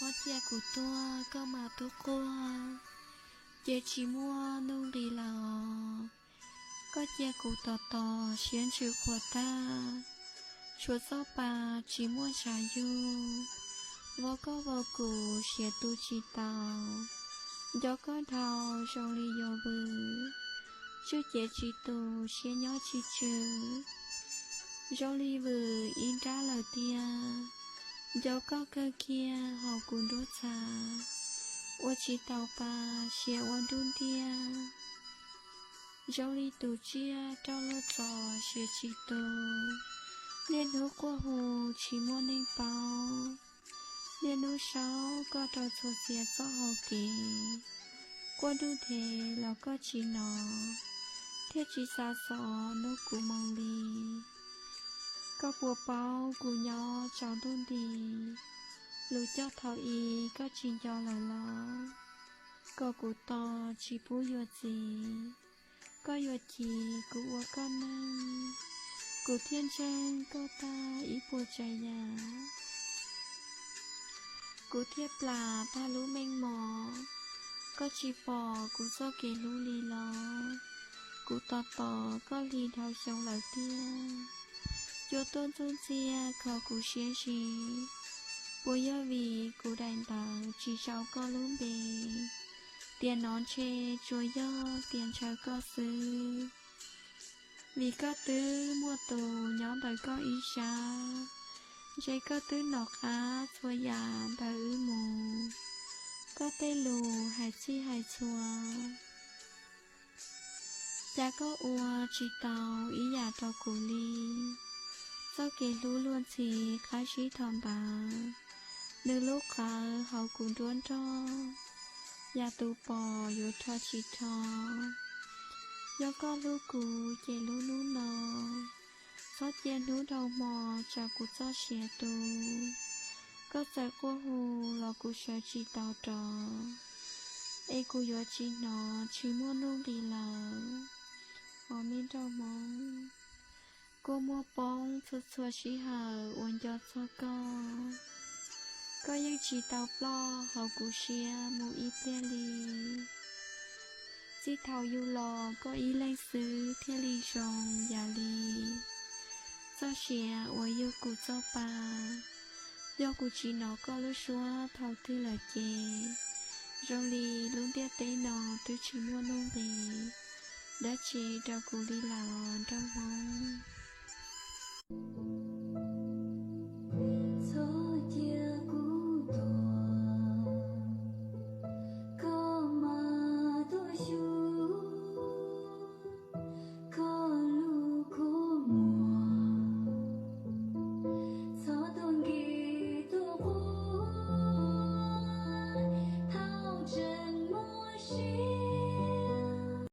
Koj cia kuv tuag koj mas tub quaj, ces tsis muaj nuj nqis lawm. Koj cia kuv tos tos siab ntsws qhuav tag, tshuav txoj pa tsis muaj ntshav yug. Vau koj vau kuv siav tu tsis tau, nco koj dhau zoo li yuav vwm. Tswj cev tsis tu siab nyob tsis tsw, zoo li vwm ib nrab lawm tiag. Nco koj kawg kiag hauv kuv nruab txha, ua tsis tau pa siav ua nruj ntiag. Zoo li tus tsiaj roj luaj txos siav tsis tu, niaj hnub quaj hu tsis muaj neeg paub. Niaj hnub saub koj rau txhua txhia txoj hau kev, quaj nruj nrhev los koj tsis hnov, thiaj tsis xav xov hnub kuv moo li. Koj puas paub kuv nyob tsaus ntuj nti, lus coj thaum i koj tsis nco lawm los, kom kuv tos tsis pub yuav txiv. Koj yuav chiv kuv ua koj neeg, kuv thiaj ntseeg koj tag ib puas tsav yam. Kuv thiaj plam tag lub meej mom, koj tsis pom kuv txoj kev hlub li los. Kuv tos tos koj hli dhau xyoo lawm tiag, cua tuaj ntxuj ntxiag kho kuv siab zis. Puas yog vim kuv daim ntawv tsis sau koj lub npe, tiam no ntshe tsuas yog tias ntshaw koj xwb. Vim koj twb muaj tus nyob ntawm koj ib sab, ntshe koj twb nov qab txhua yam ntawm wb mus. Koj tej lus hais txhij hais txhua, cas koj ua tsis tau ib yam rau kuv li. Txoj kev hlub luag ntxhi qab zib thaum ntawd, nws lub qawv hauv kuv nruab nrog, yam tus pom yuav rho tsis rho. Yog koj hlub kuv ces lub hnub no, txhob cia hnub dhau hmo tsaws kuv txoj sia tu. Koj txawm quaj hu los kuv sawv tsis tau rov, es kuv yuav tsis hnov tsis muaj nuj nqis lawm. Os me nraug Hmoob, kua muag poob txhua txhua sij hawm uas nco txog koj, koj yeej tsis tau ploj hauv kuv siab mus ib pliag li. Txij thaum yug los koj ib leeg xwb thiaj li zoo yam li txoj sia uas yug kuv txoj pa. Yog kuv tsis hnov koj lub suab thaum twg lawm ces zoo li lub ntiaj teb no twb tsis muaj nuj nqis dab tsi rau kuv li lawm nraug Hmoob.